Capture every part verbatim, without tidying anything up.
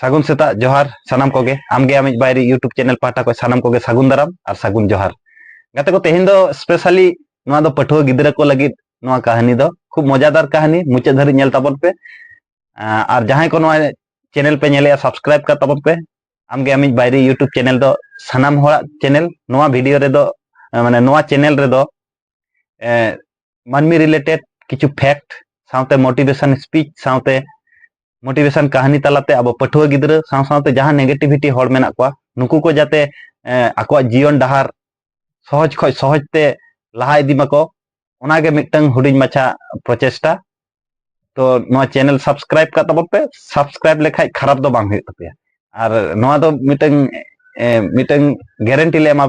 ᱥᱟᱹᱜᱩᱱ ᱥᱮᱛᱟᱜ ᱡᱚᱦᱟᱨ ᱥᱟᱱᱟᱢ ᱠᱚᱜᱮ᱾ ᱟᱢᱜᱮ ᱟᱢᱤᱡ ᱵᱟᱭᱨᱤ YouTube ᱪᱮᱱᱮᱞ ᱯᱟᱦᱴᱟ ᱠᱷᱚᱱ ᱥᱟᱱᱟᱢ ᱠᱚᱜᱮ ᱥᱟᱹᱜᱩᱱ ᱫᱟᱨᱟᱢ ᱟᱨ ᱥᱟᱹᱜᱩᱱ ᱡᱚᱦᱟᱨ᱾ ᱜᱟᱛᱮ ᱠᱚ, ᱛᱮᱦᱮᱧ ᱫᱚ specially ᱱᱚᱣᱟ ᱫᱚ ᱯᱟᱹᱴᱷᱩᱣᱟᱹ ᱜᱤᱫᱽᱨᱟᱹ ᱠᱚ ᱞᱟᱹᱜᱤᱫ ᱱᱚᱣᱟ ᱠᱟᱹᱦᱱᱤ ᱫᱚ᱾ ᱠᱷᱩᱵ ᱢᱚᱡᱟᱫᱟᱨ ᱠᱟᱹᱦᱱᱤ, ᱢᱩᱪᱟᱹᱫ ᱫᱷᱟᱹᱨᱤᱡ ᱧᱮᱞ ᱛᱟᱵᱚᱱ ᱯᱮ᱾ ᱟᱨ ᱡᱟᱦᱟᱸᱭ ᱠᱚ ᱱᱚᱣᱟ ᱪᱮᱱᱮᱞ ᱯᱮ ᱧᱮᱞᱮᱜᱼᱟ, subscribe ᱠᱟᱜ ᱛᱟᱵᱚᱱ ᱯᱮ᱾ ᱟᱢᱜᱮ ᱟᱢᱤᱡ ᱵᱟᱭᱨᱤ YouTube ᱪᱮᱱᱮᱞ ᱫᱚ ᱥᱟᱱᱟᱢ ᱦᱚᱲᱟᱜ ᱪᱮᱱᱮᱞ᱾ ᱱᱚᱣᱟ ᱵᱷᱤᱰᱤᱭᱳ ᱨᱮᱫᱚ, ᱢᱟᱱᱮ ᱱᱚᱣᱟ ᱪᱮᱱᱮᱞ ᱨᱮᱫᱚ ᱢᱟᱹᱱᱢᱤ related ᱠᱤᱪᱷᱩ fact ᱥᱟᱶᱛᱮ motivation speech ᱥᱟᱶᱛᱮ motivation ᱠᱟᱹᱦᱱᱤ ᱛᱟᱞᱟᱛᱮ ᱟᱵᱚ ᱯᱟᱹᱴᱷᱩᱣᱟᱹ ᱜᱤᱫᱽᱨᱟᱹ ᱥᱟᱶ ᱥᱟᱶᱛᱮ ᱡᱟᱦᱟᱸ negativity ᱦᱚᱲ ᱢᱮᱱᱟᱜ ᱠᱚᱣᱟ, ᱱᱩᱠᱩ ᱠᱚ ᱡᱟᱛᱮ ᱟᱠᱚᱣᱟᱜ ᱡᱤᱭᱚᱱ ᱰᱟᱦᱟᱨ ᱥᱚᱦᱚᱡ ᱠᱷᱚᱱ ᱥᱚᱦᱚᱡ ᱛᱮ ᱞᱟᱦᱟ ᱤᱫᱤ ᱢᱟᱠᱚ, ᱚᱱᱟᱜᱮ ᱢᱤᱫᱴᱟᱝ ᱦᱩᱰᱤᱧ ᱢᱟᱪᱷᱟ ᱯᱨᱚᱪᱮᱥᱴᱟ᱾ ᱛᱚ ᱱᱚᱣᱟ ᱪᱮᱱᱮᱞ subscribe ᱠᱟᱜ ᱛᱟᱵᱚᱱ ᱯᱮ᱾ Subscribe ᱞᱮᱠᱷᱟᱡ ᱠᱷᱟᱨᱟᱯ ᱫᱚ ᱵᱟᱝ ᱦᱩᱭᱩᱜ ᱛᱟᱯᱮᱭᱟ᱾ ᱟᱨ ᱱᱚᱣᱟ ᱫᱚ ᱢᱤᱫᱴᱟᱝ ᱢᱤᱫᱴᱟᱝ guarantee ᱞᱮ ᱮᱢᱟ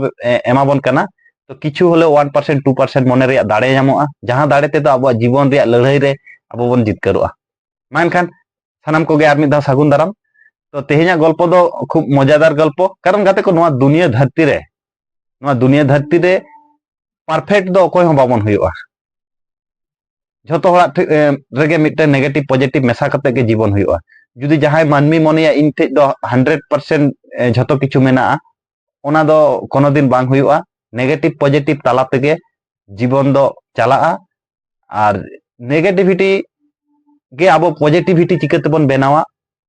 ᱮᱢᱟᱵᱚᱱ ᱠᱟᱱᱟ᱾ ᱛᱚ ᱠᱤᱪᱷᱩ ᱦᱚᱞᱮ one percent two percent ᱢᱚᱱᱮ ᱨᱮᱭᱟᱜ ᱫᱟᱲᱮ ᱧᱟᱢᱚᱜᱼᱟ, ᱡᱟᱦᱟᱸ ᱫᱟᱲᱮ ᱛᱮᱫᱚ ᱟᱵᱚᱣᱟᱜ ᱡᱤᱵᱚᱱ ᱨᱮᱭᱟᱜ ᱞᱟᱹᱲᱦᱟᱹᱭ ᱨᱮ ᱟᱵᱚ ᱵᱚᱱ ᱡᱤᱛᱠᱟᱹᱨᱚᱜᱼᱟ᱾ ᱢᱟ ᱮᱱᱠᱷᱟᱱ ᱥᱟᱱᱟᱢ ᱠᱚᱜᱮ ᱟᱨ ᱢᱤᱫ ᱫᱷᱟᱣ ᱥᱟᱹᱜᱩᱱ ᱫᱟᱨᱟᱢ᱾ ᱛᱚ ᱛᱮᱦᱮᱧᱟᱜ ᱜᱚᱞᱯᱚ ᱫᱚ ᱠᱷᱩᱵ ᱢᱚᱡᱟᱫᱟᱨ ᱜᱚᱞᱯᱚ, ᱠᱟᱨᱚᱱ ᱜᱟᱛᱮ ᱠᱚ, ᱱᱚᱣᱟ ᱫᱩᱱᱤᱭᱟᱹ ᱫᱷᱟᱹᱨᱛᱤ ᱨᱮ, ᱱᱚᱣᱟ ᱫᱩᱱᱤᱭᱟᱹ ᱫᱷᱟᱹᱨᱛᱤ ᱨᱮ perfect ᱫᱚ ᱚᱠᱚᱭ ᱦᱚᱸ ᱵᱟᱵᱚᱱ ᱦᱩᱭᱩᱜᱼᱟ᱾ ᱡᱷᱚᱛᱚ ᱦᱚᱲᱟᱜ ᱨᱮᱜᱮ ᱢᱤᱫᱴᱮᱱ negative positive ᱢᱮᱥᱟ ᱠᱟᱛᱮ ᱜᱮ ᱡᱤᱵᱚᱱ ᱦᱩᱭᱩᱜᱼᱟ᱾ ᱡᱩᱫᱤ ᱡᱟᱦᱟᱸᱭ ᱢᱟᱹᱱᱢᱤ ᱢᱚᱱᱮᱭᱟ ᱤᱧ ᱴᱷᱮᱡ ᱫᱚ hundred percent ᱡᱷᱚᱛᱚ ᱠᱤᱪᱷᱩ ᱢᱮᱱᱟᱜᱼᱟ, ᱚᱱᱟ ᱫᱚ ᱠᱳᱱᱳ ᱫᱤᱱ ᱵᱟᱝ ᱦᱩᱭᱩᱜᱼᱟ᱾ Negative positive ᱛᱟᱞᱟ ᱛᱮᱜᱮ ᱡᱤᱵᱚᱱ ᱫᱚ ᱪᱟᱞᱟᱜᱼᱟ᱾ ᱟᱨ negativity ᱜᱮ ᱟᱵᱚ positivity ᱪᱤᱠᱟᱹ ᱛᱮᱵᱚᱱ ᱵᱮᱱᱟᱣᱟ,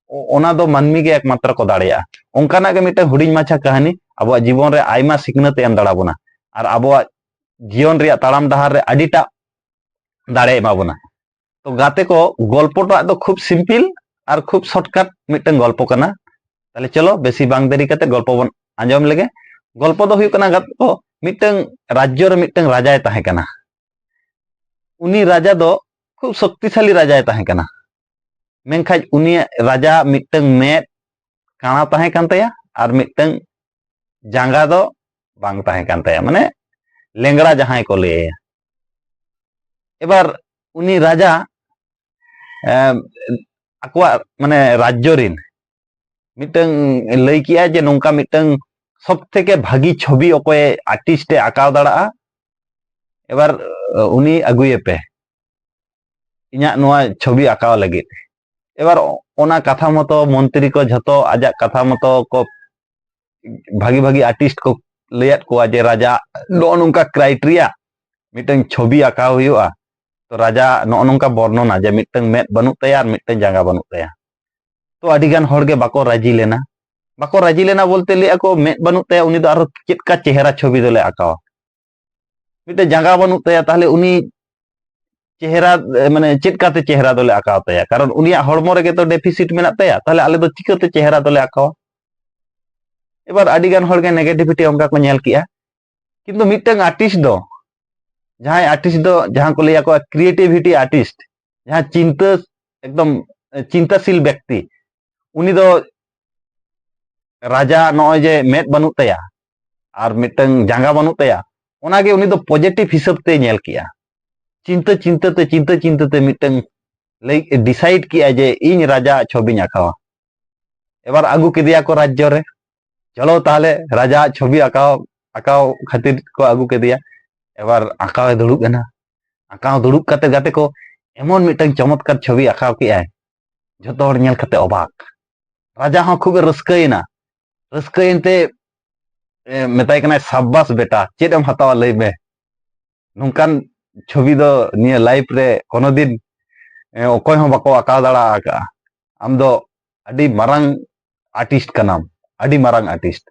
ᱚᱱᱟ ᱫᱚ ᱢᱟᱹᱱᱢᱤ ᱜᱮ ᱮᱠᱢᱟᱛᱨᱚ ᱠᱚ ᱫᱟᱲᱮᱭᱟᱜᱼᱟ᱾ ᱚᱱᱠᱟᱱᱟᱜ ᱜᱮ ᱢᱤᱫᱴᱟᱝ ᱦᱩᱰᱤᱧ ᱢᱟᱪᱷᱟ ᱠᱟᱹᱦᱱᱤ ᱟᱵᱚᱣᱟᱜ ᱡᱤᱵᱚᱱ ᱨᱮ ᱟᱭᱢᱟ ᱥᱤᱠᱷᱱᱟᱹᱛ ᱮ ᱮᱢ ᱫᱟᱲᱮᱭᱟᱵᱚᱱᱟ ᱟᱨ ᱟᱵᱚᱣᱟᱜ ᱡᱤᱭᱚᱱ ᱨᱮᱭᱟᱜ ᱛᱟᱲᱟᱢ ᱰᱟᱦᱟᱨ ᱨᱮ ᱟᱹᱰᱤᱴᱟᱜ ᱫᱟᱲᱮ ᱮᱢᱟ ᱵᱚᱱᱟ᱾ ᱛᱚ ᱜᱟᱛᱮ ᱠᱚ, ᱜᱚᱞᱯᱚᱴᱟᱜ ᱫᱚ ᱠᱷᱩᱵ simple ᱟᱨ ᱠᱷᱩᱵ shortcut ᱢᱤᱫᱴᱟᱝ ᱜᱚᱞᱯᱚ ᱠᱟᱱᱟ᱾ ᱛᱟᱦᱞᱮ ᱪᱚᱞᱚ ᱵᱮᱥᱤ ᱵᱟᱝ ᱫᱮᱨᱤ ᱠᱟᱛᱮ ᱜᱚᱞᱯᱚ ᱵᱚᱱ ᱟᱸᱡᱚᱢ ᱞᱮᱜᱮ᱾ ᱜᱚᱞᱯᱚ ᱫᱚ ᱦᱩᱭᱩᱜ ᱠᱟᱱᱟ ᱜᱟᱛᱮ ᱠᱚ, ᱢᱤᱫᱴᱟᱝ ᱨᱟᱡᱽᱡᱚ ᱨᱮ ᱢᱤᱫᱴᱟᱝ ᱨᱟᱡᱟᱭ ᱛᱟᱦᱮᱸ ᱠᱟᱱᱟ᱾ ᱩᱱᱤ ᱨᱟᱡᱟ ᱫᱚ ᱠᱷᱩᱵ ᱥᱚᱠᱛᱤᱥᱟᱞᱤ ᱨᱟᱡᱟᱭ ᱛᱟᱦᱮᱸ ᱠᱟᱱᱟ᱾ ᱢᱮᱱᱠᱷᱟᱱ ᱩᱱᱤᱭᱟᱜ ᱨᱟᱡᱟ ᱢᱤᱫᱴᱟᱝ ᱢᱮᱫ ᱠᱟᱬᱟ ᱛᱟᱦᱮᱸ ᱠᱟᱱ ᱛᱟᱭᱟ ᱟᱨ ᱢᱤᱫᱴᱟᱝ ᱡᱟᱸᱜᱟ ᱫᱚ ᱵᱟᱝ ᱛᱟᱦᱮᱸ ᱠᱟᱱ ᱛᱟᱭᱟ, ᱢᱟᱱᱮ ᱞᱮᱝᱲᱟ ᱡᱟᱦᱟᱸᱭ ᱠᱚ ᱞᱟᱹᱭ ᱟᱭᱟ᱾ ᱮᱵᱟᱨ ᱩᱱᱤ ᱨᱟᱡᱟ ᱟᱠᱚᱣᱟᱜ ᱢᱟᱱᱮ ᱨᱟᱡᱽᱡᱚ ᱨᱤᱱ ᱢᱤᱫᱴᱟᱝ ᱞᱟᱹᱭ ᱠᱮᱜᱼᱟ ᱡᱮ ᱱᱚᱝᱠᱟ ᱢᱤᱫᱴᱟᱝ ᱥᱚᱵ ᱛᱷᱮᱠᱮ ᱵᱷᱟᱹᱜᱤ ᱪᱷᱚᱵᱤ ᱚᱠᱚᱭ artist ᱮ ᱟᱸᱠᱟᱣ ᱫᱟᱲᱮᱭᱟᱜᱼᱟ, ᱮᱵᱟᱨ ᱩᱱᱤ ᱟᱹᱜᱩᱭᱮᱯᱮ ᱤᱧᱟᱹᱜ ᱱᱚᱣᱟ ᱪᱷᱚᱵᱤ ᱟᱸᱠᱟᱣ ᱞᱟᱹᱜᱤᱫ᱾ ᱮᱵᱟᱨ ᱚᱱᱟ ᱠᱟᱛᱷᱟ ᱢᱚᱛᱚ ᱢᱚᱱᱛᱨᱤ ᱠᱚ ᱡᱷᱚᱛᱚ ᱟᱡᱟᱜ ᱠᱟᱛᱷᱟ ᱢᱚᱛᱚ ᱠᱚ ᱵᱷᱟᱜᱤ ᱵᱷᱟᱜᱤ ᱟᱨᱴᱤᱥᱴ ᱠᱚ ᱞᱟᱹᱭᱟᱫ ᱠᱚᱣᱟ ᱡᱮ ᱨᱟᱡᱟ ᱱᱚᱜᱼᱚ ᱱᱚᱝᱠᱟ ᱠᱨᱟᱭᱴᱮᱨᱤᱭᱟ ᱢᱤᱫᱴᱟᱝ ᱪᱷᱚᱵᱤ ᱟᱸᱠᱟᱣ ᱦᱩᱭᱩᱜᱼᱟ᱾ ᱛᱚ ᱨᱟᱡᱟ ᱱᱚᱜᱼᱚ ᱱᱚᱝᱠᱟ ᱵᱚᱨᱱᱚᱱᱟ ᱡᱮ ᱢᱤᱫᱴᱟᱝ ᱢᱮᱫ ᱵᱟᱹᱱᱩᱜ ᱛᱟᱭᱟ ᱟᱨ ᱢᱤᱫᱴᱟᱝ ᱡᱟᱸᱜᱟ ᱵᱟᱹᱱᱩᱜ ᱛᱟᱭᱟ᱾ ᱛᱚ ᱟᱹᱰᱤ ᱜᱟᱱ ᱦᱚᱲ ᱜᱮ ᱵᱟᱠᱚ ᱨᱟᱹᱡᱤ ᱞᱮᱱᱟ᱾ ᱵᱟᱠᱚ ᱨᱟᱹᱡᱤ ᱞᱮᱱᱟ ᱵᱚᱞᱛᱮ ᱞᱟᱹᱭ ᱟᱠᱚ ᱢᱮᱫ ᱵᱟᱹᱱᱩᱜ ᱛᱟᱭᱟ, ᱩᱱᱤ ᱫᱚ ᱟᱨᱚ ᱪᱮᱫ ᱠᱟ ᱪᱮᱦᱨᱟ ᱪᱷᱚᱵᱤ ᱫᱚᱞᱮ ᱟᱸᱠᱟᱣᱟ? ᱢᱤᱫᱴᱮᱱ ᱡᱟᱸᱜᱟ ᱵᱟᱹᱱᱩᱜ ᱛᱟᱭᱟ, ᱛᱟᱦᱞᱮ ᱩᱱᱤ ᱪᱮᱦᱨᱟ, ᱢᱟᱱᱮ ᱪᱮᱫ ᱠᱟᱛᱮ ᱪᱮᱦᱨᱟ ᱫᱚᱞᱮ ᱟᱸᱠᱟᱣ ᱛᱟᱭᱟ? ᱠᱟᱨᱚᱱ ᱩᱱᱤᱭᱟᱜ ᱦᱚᱲᱢᱚ ᱨᱮᱜᱮ ᱛᱚ ᱰᱮᱯᱷᱤᱥᱤᱴ ᱢᱮᱱᱟᱜ ᱛᱟᱭᱟ, ᱛᱟᱦᱞᱮ ᱟᱞᱮ ᱫᱚ ᱪᱤᱠᱟᱹᱛᱮ ᱪᱮᱦᱨᱟ ᱫᱚᱞᱮ ᱟᱸᱠᱟᱣᱟ? ᱮᱵᱟᱨ ᱟᱹᱰᱤ ᱜᱟᱱ ᱦᱚᱲ ᱜᱮ ᱱᱮᱜᱮᱴᱤᱵᱷᱤᱴᱤ ᱚᱱᱠᱟ ᱠᱚ ᱧᱮᱞ ᱠᱮᱜᱼᱟ᱾ ᱠᱤᱱᱛᱩ ᱢᱤᱫᱴᱟᱝ ᱟᱨᱴᱤᱥᱴ ᱫᱚ, ᱡᱟᱦᱟᱸᱭ ᱟᱨᱴᱤᱥᱴ ᱫᱚ, ᱡᱟᱦᱟᱸ ᱠᱚ ᱞᱟᱹᱭ ᱟᱠᱚᱣᱟ ᱠᱨᱤᱭᱮᱴᱤᱵᱷᱤᱴᱤ ᱟᱨᱴᱤᱥᱴ, ᱡᱟᱦᱟᱸ ᱪᱤᱱᱛᱟᱹ, ᱮᱠᱫᱚᱢ ᱪᱤᱱᱛᱟᱥᱤᱞ ᱵᱮᱠᱛᱤ, ᱩᱱᱤ ᱫᱚ ᱨᱟᱡᱟ ᱱᱚᱜᱼᱚᱭ ᱡᱮ ᱢᱮᱫ ᱵᱟᱹᱱᱩᱜ ᱛᱟᱭᱟ ᱟᱨ ᱢᱤᱫᱴᱟᱝ ᱡᱟᱸᱜᱟ ᱵᱟᱹᱱᱩᱜ ᱛᱟᱭᱟ, ᱚᱱᱟᱜᱮ ᱩᱱᱤ ᱫᱚ ᱯᱚᱡᱮᱴᱤᱵᱷ ᱦᱤᱥᱟᱹᱵ ᱛᱮᱭ ᱧᱮᱞ ᱠᱮᱜᱼᱟ᱾ ᱪᱤᱱᱛᱟᱹ ᱪᱤᱱᱛᱟᱹ ᱛᱮ, ᱪᱤᱱᱛᱟᱹ ᱪᱤᱱᱛᱟᱹ ᱛᱮ ᱢᱤᱫᱴᱟᱝ ᱞᱟᱹᱭ ᱰᱤᱥᱟᱭᱤᱰ ᱠᱮᱜᱼᱟ ᱡᱮ ᱤᱧ ᱨᱟᱡᱟ ᱪᱷᱚᱵᱤᱧ ᱟᱸᱠᱟᱣᱟ᱾ ᱮᱵᱟᱨ ᱟᱹᱜᱩ ᱠᱮᱫᱮᱭᱟ ᱠᱚ ᱨᱟᱡᱽᱡᱚ ᱨᱮ, ᱪᱚᱞᱚ ᱛᱟᱦᱞᱮ ᱨᱟᱡᱟ ᱪᱷᱚᱵᱤ ᱟᱸᱠᱟᱣ, ᱟᱸᱠᱟᱣ ᱠᱷᱟᱹᱛᱤᱨ ᱠᱚ ᱟᱹᱜᱩ ᱠᱮᱫᱮᱭᱟ᱾ ᱮᱵᱟᱨ ᱟᱸᱠᱟᱣ ᱮ ᱫᱩᱲᱩᱵ ᱮᱱᱟ, ᱟᱸᱠᱟᱣ ᱫᱩᱲᱩᱵ ᱠᱟᱛᱮ ᱜᱟᱛᱮ ᱠᱚ ᱮᱢᱚᱱ ᱢᱤᱫᱴᱟᱝ ᱪᱚᱢᱚᱛᱠᱟᱨ ᱪᱷᱚᱵᱤ ᱟᱸᱠᱟᱣ ᱠᱮᱜᱼᱟᱭ, ᱡᱷᱚᱛᱚ ᱦᱚᱲ ᱧᱮᱞ ᱠᱟᱛᱮ ᱚᱵᱟᱠ᱾ ᱨᱟᱡᱟ ᱦᱚᱸ ᱠᱷᱩᱵ ᱮ ᱨᱟᱹᱥᱠᱟᱹᱭᱮᱱᱟ᱾ ᱨᱟᱹᱥᱠᱟᱹᱭᱮᱱ ᱛᱮ, ᱮ, ᱢᱮᱛᱟᱭ ᱠᱟᱱᱟᱭ, "ᱥᱟᱵᱵᱟᱥ ᱵᱮᱴᱟ, ᱪᱮᱫ ᱮᱢ ᱦᱟᱛᱟᱣᱟ ᱞᱟᱹᱭ ᱢᱮ? ᱱᱚᱝᱠᱟᱱ ᱪᱷᱚᱵᱤ ᱫᱚ ᱱᱤᱭᱟᱹ ᱞᱟᱭᱤᱯᱷ ᱨᱮ ᱠᱳᱱᱳ ᱫᱤᱱ, ᱮ, ᱚᱠᱚᱭ ᱦᱚᱸ ᱵᱟᱠᱚ ᱟᱸᱠᱟᱣ ᱫᱟᱲᱮ ᱟᱠᱟᱫᱼᱟ᱾ ᱟᱢ ᱫᱚ ᱟᱹᱰᱤ ᱢᱟᱨᱟᱝ ᱟᱨᱴᱤᱥᱴ ᱠᱟᱱᱟᱢ, ᱟᱹᱰᱤ ᱢᱟᱨᱟᱝ ᱟᱨᱴᱤᱥᱴ᱾"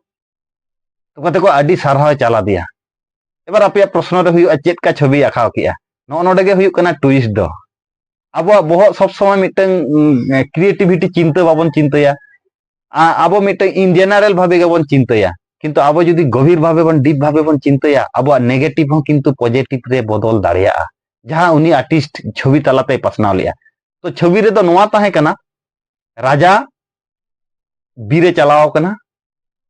ᱛᱚ ᱠᱟᱛᱮ ᱠᱚ ᱟᱹᱰᱤ ᱥᱟᱨᱦᱟᱣ ᱪᱟᱞ ᱟᱫᱮᱭᱟ᱾ ᱮᱵᱟᱨ ᱟᱯᱮᱭᱟᱜ ᱯᱨᱚᱥᱱᱚ ᱨᱮ ᱦᱩᱭᱩᱜᱼᱟ, ᱪᱮᱫ ᱠᱟ ᱪᱷᱚᱵᱤ ᱟᱸᱠᱟᱣ ᱠᱮᱜᱼᱟ? ᱱᱚᱜᱼᱚ ᱱᱚᱰᱮ ᱜᱮ ᱦᱩᱭᱩᱜ ᱠᱟᱱᱟ ᱴᱩᱭᱤᱥᱴ ᱫᱚ᱾ ᱟᱵᱚᱣᱟᱜ ᱵᱚᱦᱚᱜ ᱥᱚᱵ ᱥᱚᱢᱚᱭ ᱢᱤᱫᱴᱟᱝ, ᱩᱢ, ᱠᱨᱤᱭᱮᱴᱤᱵᱷᱤᱴᱤ ᱪᱤᱱᱛᱟᱹ ᱵᱟᱵᱚᱱ ᱪᱤᱱᱛᱟᱹᱭᱟ᱾ ᱟ-, ᱟᱵᱚ ᱢᱤᱫᱴᱟᱝ in general ᱵᱷᱟᱵᱮ ᱜᱮᱵᱚᱱ ᱪᱤᱱᱛᱟᱹᱭᱟ, ᱠᱤᱱᱛᱩ ᱟᱵᱚ ᱡᱩᱫᱤ ᱜᱚᱵᱷᱤᱨ ᱵᱷᱟᱵᱮ ᱵᱚᱱ, ᱰᱤᱯ ᱵᱷᱟᱵᱮ ᱵᱚᱱ ᱪᱤᱱᱛᱟᱹᱭᱟ, ᱟᱵᱚᱣᱟᱜ ᱱᱮᱜᱮᱴᱤᱵᱷ ᱦᱚᱸ ᱠᱤᱱᱛᱩ ᱯᱚᱡᱮᱴᱤᱵᱷ ᱨᱮ ᱵᱚᱫᱚᱞ ᱫᱟᱲᱮᱭᱟᱜᱼᱟ, ᱡᱟᱦᱟᱸ ᱩᱱᱤ ᱟᱨᱴᱤᱥᱴ ᱪᱷᱚᱵᱤ ᱛᱟᱞᱟᱛᱮᱭ ᱯᱟᱥᱱᱟᱣ ᱞᱮᱜᱼᱟ᱾ ᱛᱚ ᱪᱷᱚᱵᱤ ᱨᱮᱫᱚ ᱱᱚᱣᱟ ᱛᱟᱦᱮᱸ ᱠᱟᱱᱟ, ᱨᱟᱡᱟ ᱵᱤᱨ ᱮ ᱪᱟᱞᱟᱣ ᱠᱟᱱᱟ,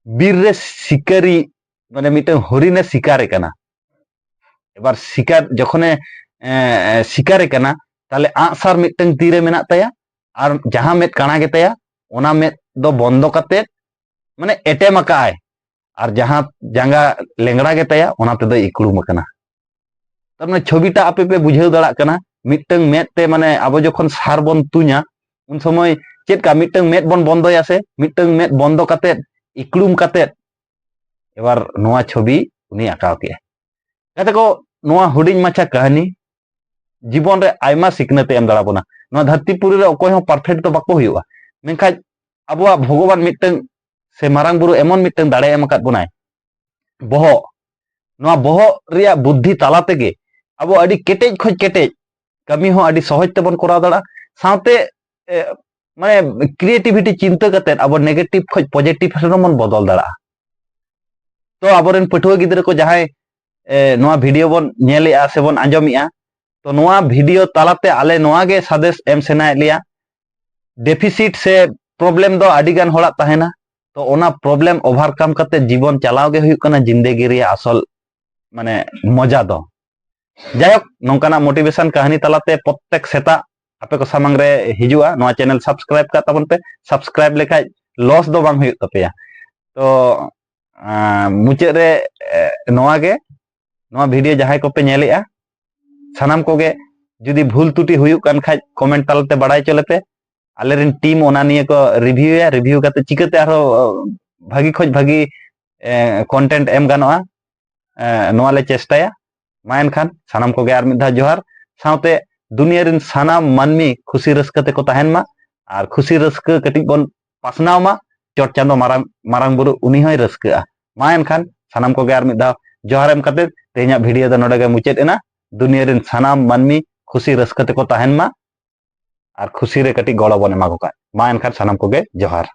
ᱵᱤᱨ ᱨᱮ ᱥᱤᱠᱟᱹᱨᱤ, ᱢᱟᱱᱮ ᱢᱤᱫᱴᱟᱝ ᱦᱚᱨᱤᱱᱮ ᱥᱤᱠᱟᱨᱮ ᱠᱟᱱᱟ᱾ ᱮᱵᱟᱨ ᱥᱤᱠᱟᱨ ᱡᱚᱠᱷᱚᱱᱮ, ᱮ, ᱥᱤᱠᱟᱨᱮ ᱠᱟᱱᱟ, ᱛᱟᱦᱞᱮ ᱟᱸᱜᱼᱥᱟᱨ ᱢᱤᱫᱴᱟᱝ ᱛᱤᱨᱮ ᱢᱮᱱᱟᱜ ᱛᱟᱭᱟ, ᱟᱨ ᱡᱟᱦᱟᱸ ᱢᱮᱫ ᱠᱟᱬᱟ ᱜᱮᱛᱟᱭᱟ, ᱚᱱᱟ ᱢᱮᱫ ᱫᱚ ᱵᱚᱱᱫᱚ ᱠᱟᱛᱮ, ᱢᱟᱱᱮ ᱮᱴᱮᱢ ᱟᱠᱟᱜᱼᱟᱭ, ᱟᱨ ᱡᱟᱦᱟᱸ ᱡᱟᱸᱜᱟ ᱞᱮᱝᱲᱟ ᱜᱮᱛᱟᱭᱟ, ᱚᱱᱟ ᱛᱮᱫᱚᱭ ᱤᱠᱲᱩᱢ ᱟᱠᱟᱱᱟ᱾ ᱛᱟᱨ ᱢᱟᱱᱮ ᱪᱷᱚᱵᱤᱴᱟ ᱟᱯᱮ ᱯᱮ ᱵᱩᱡᱷᱟᱹᱣ ᱫᱟᱲᱮᱭᱟᱜ ᱠᱟᱱᱟ, ᱢᱤᱫᱴᱟᱝ ᱢᱮᱫ ᱛᱮ, ᱢᱟᱱᱮ ᱟᱵᱚ ᱡᱚᱠᱷᱚᱱ ᱥᱟᱨ ᱵᱚᱱ ᱛᱩᱧᱟ, ᱩᱱ ᱥᱚᱢᱚᱭ ᱪᱮᱫ ᱠᱟ ᱢᱤᱫᱴᱟᱝ ᱢᱮᱫ ᱵᱚᱱ ᱵᱚᱱᱫᱚᱭᱟ ᱥᱮ, ᱢᱤᱫᱴᱟᱝ ᱢᱮᱫ ᱵᱚᱱᱫᱚ ᱠᱟᱛᱮᱫ ᱤᱠᱲᱩᱢ ᱠᱟᱛᱮᱫ ᱮᱵᱟᱨ ᱱᱚᱣᱟ ᱪᱷᱚᱵᱤ ᱩᱱᱤ ᱟᱸᱠᱟᱣ ᱠᱮᱜᱼᱟ᱾ ᱜᱟᱛᱮ ᱠᱚ, ᱱᱚᱣᱟ ᱦᱩᱰᱤᱧ ᱢᱟᱪᱷᱟ ᱠᱟᱹᱦᱱᱤ ᱡᱤᱵᱚᱱ ᱨᱮ ᱟᱭᱢᱟ ᱥᱤᱠᱷᱱᱟᱹᱛ ᱮ ᱮᱢ ᱫᱟᱲᱮ ᱵᱚᱱᱟ᱾ ᱱᱚᱣᱟ ᱫᱷᱟᱹᱨᱛᱤ ᱯᱩᱨᱤ ᱨᱮ ᱚᱠᱚᱭ ᱦᱚᱸ perfect ᱫᱚ ᱵᱟᱠᱚ ᱦᱩᱭᱩᱜᱼᱟ, ᱢᱮᱱᱠᱷᱟᱱ ᱟᱵᱚᱣᱟᱜ ᱵᱷᱚᱜᱚᱵᱟᱱ ᱢᱤᱫᱴᱟᱝ ᱥᱮ ᱢᱟᱨᱟᱝ ᱵᱩᱨᱩ ᱮᱢᱚᱱ ᱢᱤᱫᱴᱟᱝ ᱫᱟᱲᱮ ᱮᱢ ᱟᱠᱟᱫ ᱵᱚᱱᱟᱭ, ᱵᱚᱦᱚᱜ, ᱱᱚᱣᱟ ᱵᱚᱦᱚᱜ ᱨᱮᱭᱟᱜ ᱵᱩᱫᱽᱫᱷᱤ ᱛᱟᱞᱟ ᱛᱮᱜᱮ ᱟᱵᱚ ᱟᱹᱰᱤ ᱠᱮᱴᱮᱡ ᱠᱷᱚᱡ ᱠᱮᱴᱮᱡ ᱠᱟᱹᱢᱤ ᱦᱚᱸ ᱟᱹᱰᱤ ᱥᱚᱦᱚᱡ ᱛᱮᱵᱚᱱ ᱠᱚᱨᱟᱣ ᱫᱟᱲᱮᱭᱟᱜᱼᱟ᱾ ᱥᱟᱶᱛᱮ, ᱮ, ᱢᱟᱱᱮ creativity ᱪᱤᱱᱛᱟᱹ ᱠᱟᱛᱮᱫ ᱟᱵᱚ negative ᱠᱷᱚᱡ positive ᱨᱮᱦᱚᱸ ᱵᱚᱱ ᱵᱚᱫᱚᱞ ᱫᱟᱲᱮᱭᱟᱜᱼᱟ᱾ ᱛᱚ ᱟᱵᱚᱨᱮᱱ ᱯᱟᱹᱴᱷᱩᱣᱟᱹ ᱜᱤᱫᱽᱨᱟᱹ ᱠᱚ ᱡᱟᱦᱟᱸᱭ, ᱮ, ᱱᱚᱣᱟ video ᱵᱚᱱ ᱧᱮᱞᱮᱜᱼᱟ ᱥᱮ ᱵᱚᱱ ᱟᱸᱡᱚᱢᱮᱜᱼᱟ, ᱛᱚ ᱱᱚᱣᱟ video ᱛᱟᱞᱟᱛᱮ ᱟᱞᱮ ᱱᱚᱣᱟ ᱜᱮ ᱥᱟᱸᱫᱮᱥ ᱮᱢ ᱥᱟᱱᱟᱭᱮᱫ ᱞᱮᱭᱟ, deficit ᱥᱮ problem ᱫᱚ ᱟᱹᱰᱤ ᱜᱟᱱ ᱦᱚᱲᱟᱜ ᱛᱟᱦᱮᱱᱟ, ᱛᱚ ᱚᱱᱟ problem overcome ᱠᱟᱛᱮ ᱡᱤᱵᱚᱱ ᱪᱟᱞᱟᱣ ᱜᱮ ᱦᱩᱭᱩᱜ ᱠᱟᱱᱟ ᱡᱤᱱᱫᱮᱜᱤ ᱨᱮᱭᱟᱜ ᱟᱥᱚᱞ, ᱢᱟᱱᱮ, ᱢᱚᱡᱟ ᱫᱚ᱾ ᱡᱟᱭᱦᱳᱠ, ᱱᱚᱝᱠᱟᱱᱟᱜ motivation ᱠᱟᱹᱦᱱᱤ ᱛᱟᱞᱟᱛᱮ ᱯᱨᱚᱛᱮᱠ ᱥᱮᱛᱟᱜ ᱟᱯᱮ ᱠᱚ ᱥᱟᱢᱟᱝ ᱨᱮ ᱦᱤᱡᱩᱜᱼᱟ᱾ ᱱᱚᱣᱟ channel subscribe ᱠᱟᱜ ᱛᱟᱵᱚᱱ ᱯᱮ᱾ Subscribe ᱞᱮᱠᱷᱟᱡ loss ᱫᱚ ᱵᱟᱝ ᱦᱩᱭᱩᱜ ᱛᱟᱯᱮᱭᱟ᱾ ᱛᱚ, ᱟᱸ, ᱢᱩᱪᱟᱹᱫ ᱨᱮ, ᱮ, ᱱᱚᱣᱟ ᱜᱮ, ᱱᱚᱣᱟ video ᱡᱟᱦᱟᱸᱭ ᱠᱚᱯᱮ ᱧᱮᱞᱮᱜᱼᱟ, ᱥᱟᱱᱟᱢ ᱠᱚᱜᱮ ᱡᱩᱫᱤ ᱵᱷᱩᱞ ᱛᱩᱴᱤ ᱦᱩᱭᱩᱜ ᱠᱟᱱ ᱠᱷᱟᱡ comment ᱛᱟᱞᱟᱛᱮ ᱵᱟᱲᱟᱭ ᱦᱚᱪᱚ ᱞᱮᱯᱮ᱾ ᱟᱞᱮᱨᱮᱱ team ᱚᱱᱟ ᱱᱤᱭᱮ ᱠᱚ reviewᱭᱟ, review ᱠᱟᱛᱮ ᱪᱤᱠᱟᱹᱛᱮ ᱟᱨᱦᱚᱸ, ᱚ, ᱵᱷᱟᱹᱜᱤ ᱠᱷᱚᱡ ᱵᱷᱟᱹᱜᱤ, ᱮ, content ᱮᱢ ᱜᱟᱱᱚᱜᱼᱟ, ᱮ, ᱱᱚᱣᱟ ᱞᱮ ᱪᱮᱥᱴᱟᱭᱟ᱾ ᱢᱟ ᱮᱱᱠᱷᱟᱱ ᱥᱟᱱᱟᱢ ᱠᱚᱜᱮ ᱟᱨ ᱢᱤᱫ ᱫᱷᱟᱣ ᱡᱚᱦᱟᱨ, ᱥᱟᱶᱛᱮ ᱫᱩᱱᱤᱭᱟᱹ ᱨᱮᱱ ᱥᱟᱱᱟᱢ ᱢᱟᱹᱱᱢᱤ ᱠᱷᱩᱥᱤ ᱨᱟᱹᱥᱠᱟᱹ ᱛᱮᱠᱚ ᱛᱟᱦᱮᱱ ᱢᱟ ᱟᱨ ᱠᱷᱩᱥᱤ ᱨᱟᱹᱥᱠᱟᱹ ᱠᱟᱹᱴᱤᱡ ᱵᱚᱱ ᱯᱟᱥᱱᱟᱣ ᱢᱟ᱾ ᱪᱚᱴ ᱪᱟᱸᱫᱚ ᱢᱟᱨᱟᱝ, ᱢᱟᱨᱟᱝ ᱵᱩᱨᱩ ᱩᱱᱤ ᱦᱚᱸᱭ ᱨᱟᱹᱥᱠᱟᱹᱜᱼᱟ᱾ ᱢᱟ ᱮᱱᱠᱷᱟᱱ ᱥᱟᱱᱟᱢ ᱠᱚᱜᱮ ᱟᱨ ᱢᱤᱫ ᱫᱷᱟᱣ ᱡᱚᱦᱟᱨ ᱮᱢ ᱠᱟᱛᱮ ᱛᱮᱦᱮᱧᱟᱜ video ᱫᱚ ᱱᱚᱰᱮ ᱜᱮ ᱢᱩᱪᱟᱹᱫ ᱮᱱᱟ᱾ ᱫᱩᱱᱤᱭᱟᱹ ᱨᱮᱱ ᱥᱟᱱᱟᱢ ᱢᱟᱹᱱᱢᱤ ᱠᱷᱩᱥᱤ ᱨᱟᱹᱥᱠᱟᱹ ᱛᱮᱠᱚ ᱛᱟᱦᱮᱱ ᱢᱟ ᱟᱨ ᱠᱷᱩᱥᱤ ᱨᱮ ᱠᱟᱹᱴᱤᱡ ᱜᱚᱲᱚ ᱵᱚᱱ ᱮᱢᱟ ᱠᱚ ᱠᱷᱟᱱ᱾ ᱢᱟ ᱮᱱᱠᱷᱟᱱ ᱥᱟᱱᱟᱢ ᱠᱚᱜᱮ ᱡᱚᱦᱟᱨ᱾